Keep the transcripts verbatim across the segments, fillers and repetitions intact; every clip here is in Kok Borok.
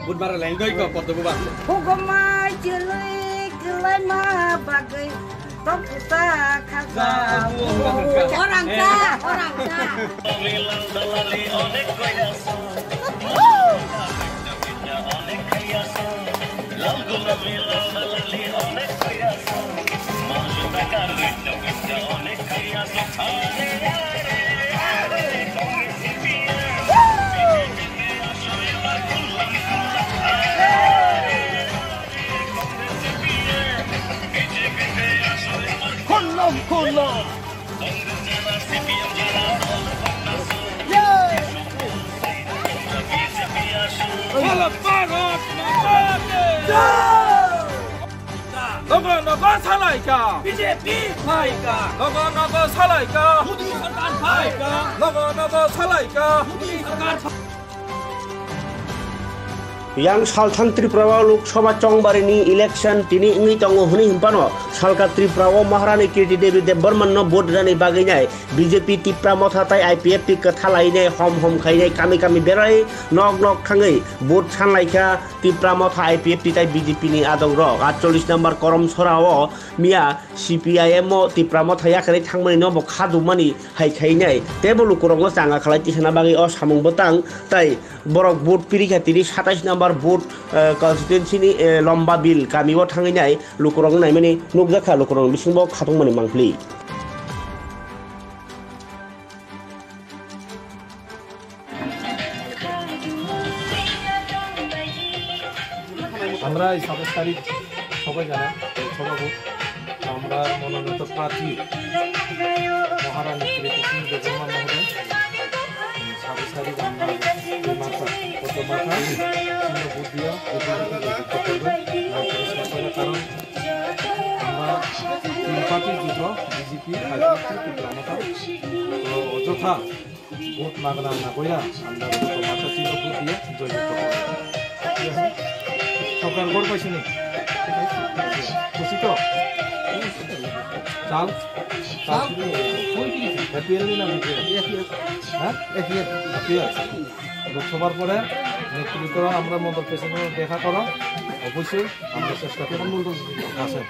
Budmara lengdoi ko podo buba. Hugomai chilui kilaima bagwi tokta khasa. Orang ta, orang ta. Khulum khulum. Nogo nogo salaika. B J P phaika. Nogo nogo salaika. Modi sarkar phaika. Nogo nogo salaika. Modi sarkar phaika. Yang salthang Tripura o Lok Sabha chongbarini election tini wngwi tongo hwnwi hwnphano salka Tripura o Maharani Kirti Devi Debbarman no vote rani bagwi nai B J P Tipra Motha tai I P F T kwtha lainai hom hom khainai kami kami berai nok nok thangwi vote sanlaikha Tipra Motha I P F T tai B J P ni adongrok. Atchollish number Koromsora o miya C P I M o Tipra Motha yakarwi thangmani no bo khadumani hai khainai tei bo lukurokno changa khalai tisana bagwi o samung bwtang tai borok vote pirikha tini satais number vote, eh, constituency ni, eh, Lombabil kami o thangwi nai lukurokno naimani nukjakha lukurokni bisingo khatungmani mangpili. আমরা এই সাতাশ তারিখ সবাই জানা সভাপতি আমরা মনোনীত প্রার্থী মহারানী শ্রীকৃষ্ণ দেববর্মা মহোদয় সাতাশ তারিখ আমরা এই মাথা কত মাথা চিহ্ন ভোট দিয়া এই পর্যন্ত জয়যুক্ত করবে। কারণ আমরা তিন পার্টি জোট বিজেপি আইপিএফটি ত্রিপুরা মথা তো অযথা ভোট মাগনা না কইরা আমরা তো মাথা চিহ্ন ভোট দিয়ে জয়যুক্ত করব। ঠিক আছে? সরকার গড় পাইছনি? খুশি তো? চাল? চাল? এপিএল না বিপিএল? হ্যাঁ? এপিএল। এপিএল। লোকসভার পরে নেতৃত্ব আমরা মন্ডল প্রেসিডেন্ট দেখা করো, অবশ্যই আমরা চেষ্টা করব। আছে।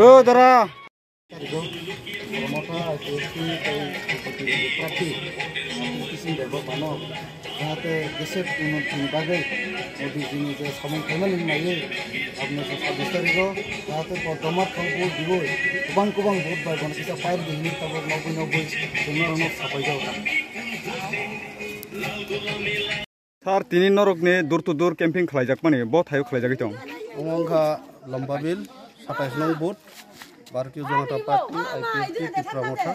ও দাদা। তারিখো মমতা আইপিএফটি প্রার্থী কৃষ্ণ দেব বানো যাহাতে দেশের উন্নতির বাদে মোদীজিনি যে সময় ফেমেলি মাইয়ে আপনার সাতাশ তারিখো যাহাতে জমাত থাকবো দিব গোবাং গোবাং ভোট পাইব না কিতা পাইল দিহিনি তারপর নব্বই নব্বই জন্য রঙ ছাপাই যাওয়া। Sir, tini norokni door to door camping khlaijakmani, bo thaio khlaijagwi tong? Omo wngkha Lombabil, satais nong booth, Bharatiya Janata Party, I P F T, Tipra Motha,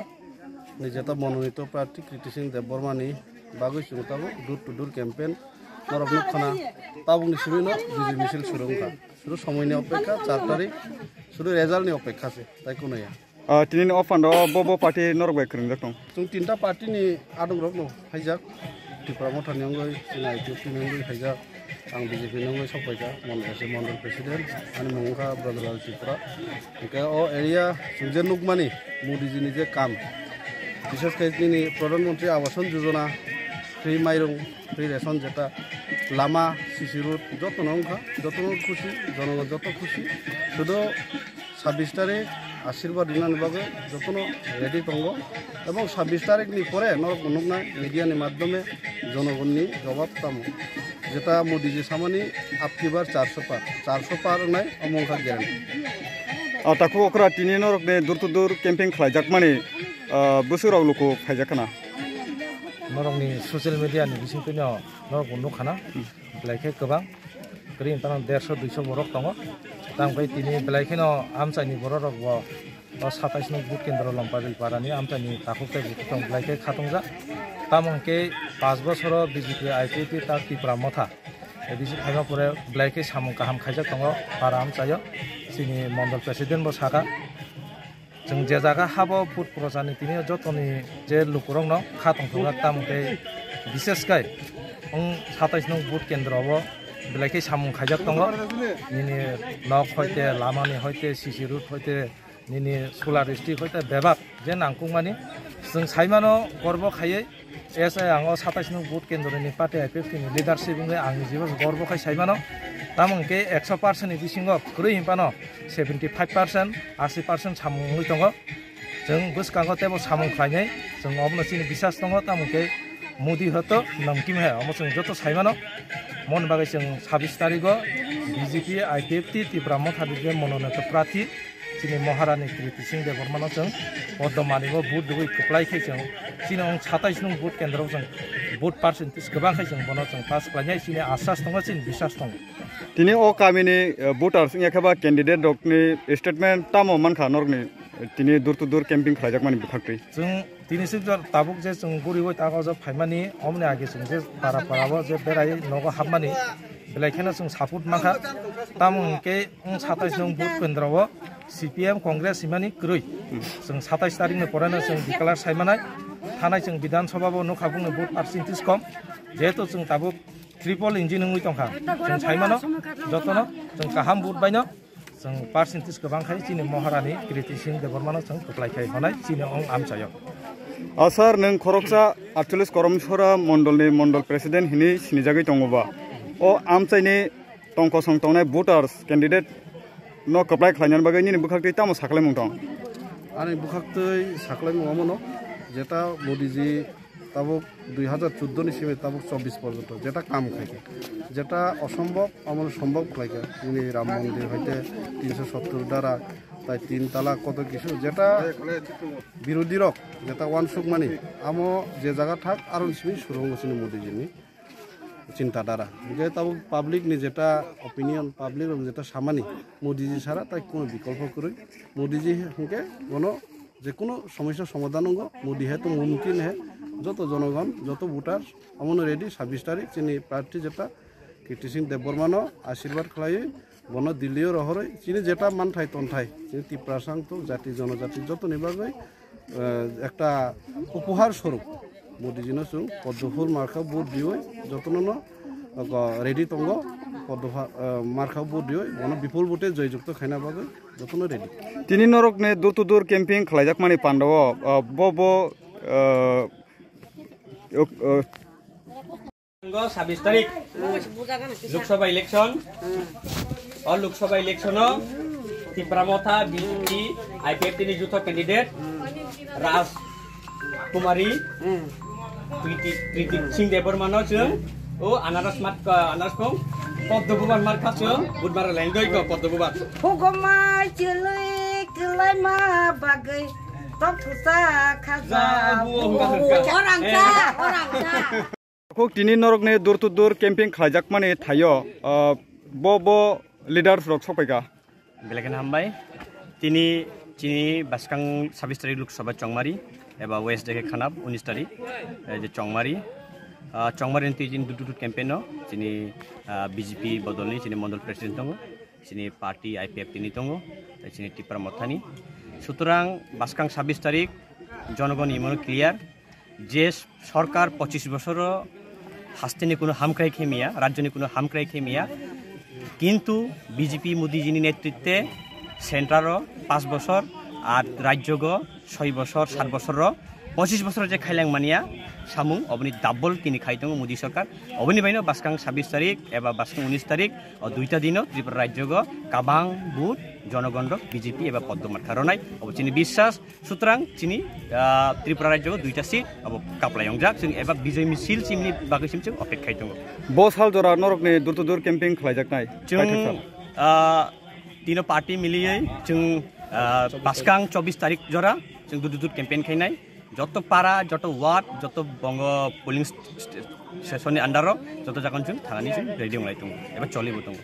ni jeta mononito prarthi Kriti Singh Debbarma ni bagwi chwng tabuk door to door campaign norok nukkhana, tabukni simi no bijoi misil suru wngkha. Suru somoini opekha, char tarik, suru result ni opekha se, tai kuno ya. Ah, tini ni o phano bo bo party norok bai kwrwngjak tong. Chwng tinta party ni adongrok no phaijak. Tipra Motha ni wngwi, chini I P F T ni wngwi phaijak. Ang B J P ni wngwi sok phaijak. Mon-, as a Mondol President. Ani mung wngkha Brother Lal Tripura. Hwnkhe o area chwng je nukmani Modi ji ni je kam. Bishes khe chini Pradhan Mantri Abasan Yojana, free mairung, free ration jeta, lama, C C road, joto no wngkha, joto no khusi, jonogon joto khusi. Sudo sabbish tarik ashirbad rinani bagwi jotono ready tongo, ebong sabbish tarik ni pore norok bo nuknai media ni madhyome jonogonni jobab tamo, jeta Modi ji samani apki bar charso par, charso par wngnai omo wngkha guarantee. Ah, takhuk okra tini norokni door to door camping khlaijakmani, ah, bwswk rok luku phaijak khna. Norokni social media ni bisingtwino norok bo nukkhana. Belai khe kwbang, kwrwi wng tano derso duiso borok tongo. Tamo khe tini belai kheno amchaini bororok bo o satais nung booth kendro Lompabil parani amchaini takhuk tei bukhuk tong belai khe khatungjak. Tamo hwnkhe panch bosoro B J P I P F T ta Tipra Motha A D C phaima pore belai khe samung kaham khaijak tongo para amchaio. Chini mondol president bo sakha. Chwng je jaga habo vote procharni tini jotoni je lukurokno kha tongthokjak, tamo khe bishes khe wng satais nung vote kendro o belai khe samung khaijak tongo. Nini nok hoite, lamani hoite, C C road hoite, nini solar district hoite bebak je nangkukmani chwng saimano gorbo khaiwi S I ang o satais nung vote kendro ni party I P F T ni leadership wngwi ang ni jibo gorbo khai sai mano. Tamo hwnkhe ekso percent ni bisingo kwrwi hinphano seventy five percent, asi percent samung wngwi tongo. Chwng bwskango teibo samung khlainai, chwng obono chini bisas tongo, tamo hwnkhe Modi hoto namkim hai, omo chwng joto sai mano. Moni bagwi chwng sabis tarigo B J P, I P F T, Tipra Motha ni je mononito prarthi, chini Maharani Kriti Singh Debbarmano chwng poddo manibo vote dugwi kwplai khe chwng chini ong satais nung vote kendro chwng vote percentage kwbang khai chwng bono chwng pass khlainai chini asas tongo, chini bisas tongo. Tini o kamini, eh, voters wngya khe ba candidate rokni statement tamo mankha norokni, eh, tini door to door camping khlaijakmani bwkhaktwi? Chwng tini swijak tabuk je chwng guriwi tago je phaimani, omoni age chwng je para para o je berai nogo hapmani, belai kheno chwng support mankha. Tamo hwnkhe wng satais nung vote kendro o C P M Congress himani kwrwi. Chwng satais tarik ni pore no chwng declare sai manai. Thanai chwng Bidhan Sabha bo nukha bungni vote percentage kom. Jehetu chwng tabuk triple engine wngwi tongkha. Chwng sai mano jotono chwng kaham vote baino. Chwng percentage kwbang khai chini Maharani Kriti Singh Debbarmano chwng kwplai khai honai chini ong amchaio. O sir, nwng khoroksa atchollis Koromsora mondolni mondol president hinwi sinijagwi tongo ba? O amchaini tongkosong tongnai voters candidate no kwplai khlainani bagwi nini bwkhaktwi tamo sakhlaimung tong? Ani bwkhaktwi sakhlaimung omono, jeta Modiji tabuk dui hazar chuddo ni simi tabuk chobbish porjonto jeta kam khaikha, jeta osombob omono sombob khlaikha. Nini Ram Mondir hoite tinsho sottor dara, tai tin talak koto kisu jeta birodhi rok jeta wansuk mani, amo je jaga thak aro simi surungo chini Modiji ni chinta dara. Je tabuk public ni jeta opinion, public rok jeta samani, Modiji sara tai kuno bikolpo kwrwi. Modiji hwnkhe bono je kuno somosya somadhan wngo, Modi hai to mumkin hai, joto jonogon, joto voters, omono ready, sabbish tarik chini prarthi jeta Kirti Singh Debbarmano asirwad khlaiwi, bono Delhi o rohorwi, chini jeta manthai tonthai, chini Tiprasang to jati jonojati jotoni bagwi, eh, ekta upohar swarup Modiji no chwng poddo phul markha vote diwi jotono no, eh, ready tongo, poddo pha-, eh, markha vote diwi, bono bipul vote joy jukto khaina bagwi jotono ready. Tini norok ni door to door camping khlaijak mani panda o, eh, bo bo, eh, ok, eh, Ngo sabis tarik Lok Sabha election. O Lok Sabha election o Tipra Motha B J P I P F T ni jutho candidate Raj Kumari Kriti, Kriti Singh Debbarma no chwng o anaras mat, anaras kong Poddo Bubar markha chwng Budmar lain doi ko Poddo Bubar. Hugomai chilui kilaima bagwi tok thusa khaja. Ja, buo hungka hungka. Orang sa, orang sa. Khok tini norokni door to door camping khlaijakmani thaio, ah, bo, bo leaders rok sokpaikha. Belai kheno hambai. Tini chini bwskang sabis tarik Lok Sabha Chongmari eba West Deke Khanap unis tarik, eh, je Chongmari. Ah, Chongmari ni twi chini door to door campaign no chini, ah, B J P bodolni chini mondol president tongo. Chini party I P F T ni tongo, tei chini Tipra Mothani. Sutrang bwskang sabis tarik jonogon imono clear je sorkar pochis bosoro hasteni kuno hamkrai khemiya, rajyoni kuno hamkrai khemiya. Kintu B J P Modi jini netritwe central o panch bosor ar rajyogo soi bosor, sat bosor ro, pochis bosor je khailang mania samung oboni double tini khai tongo Modi sorkar. Oboni baino bwskang sabis tarik eba bwskang unis tarik o duita dino Tripura rajyogo kabang but jonogon rok B J P eba Poddo Markha ronai obo chini biswas. Sutrang chini, ah, Tripura rajyogo duita seat abo kaplai ongjak chwng eba bijoy misil chini bagwi sim chwng opek khai tongo. Bo sal jora norokni door to door camping khlaijaknai. Chwng, Paithak sal. Ah, tino party miliyoi chwng, ah, bwskang chobbish tarik jora chwng door to door campaign khainai. Joto para, joto ward, joto bongo polling st-, st-, station ni under o joto jagan chwng thangani chwng ready wnglai tongo, eba choli bo tongo.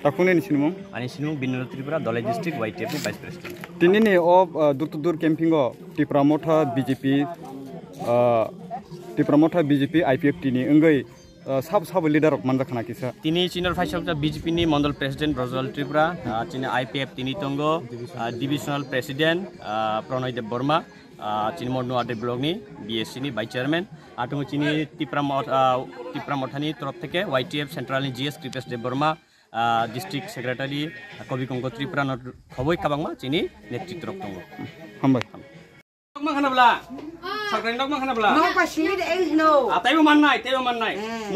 Takhukni ni sinimung? Ani sinimung Binod Tripura, Dhalai District Y T F ni Vice President. Tini ni o, ah, door to door camping o Tipra Motha B J P, ah, Tipra Motha B J P I P F T ni wngwi, ah, sabo sabo leader rok manjak khana kisa. Tini chini phaisok B J P ni Mondol President Brajlal Tripura, ah, chini I P F T ni tongo, ah, Divisional President, ah, Pronoy Deb Borma, ah, chini Modnu Ade Block ni B S C ni Vice Chairman, atongo chini Tipra Moth-, ah, Tipra Mothani torof theke Y T F Central ni G S Kripesh Deb Borma, ah, District Secretary, ah, Kobi Kongko Tripura no khoboi kabangma chini netritwrok tongo. Hambai. Tongma khana bwla? Sakrai nok ma khana bla. Nok ba simi de ei no. Atai bo mannai, tei bo mannai. Eh.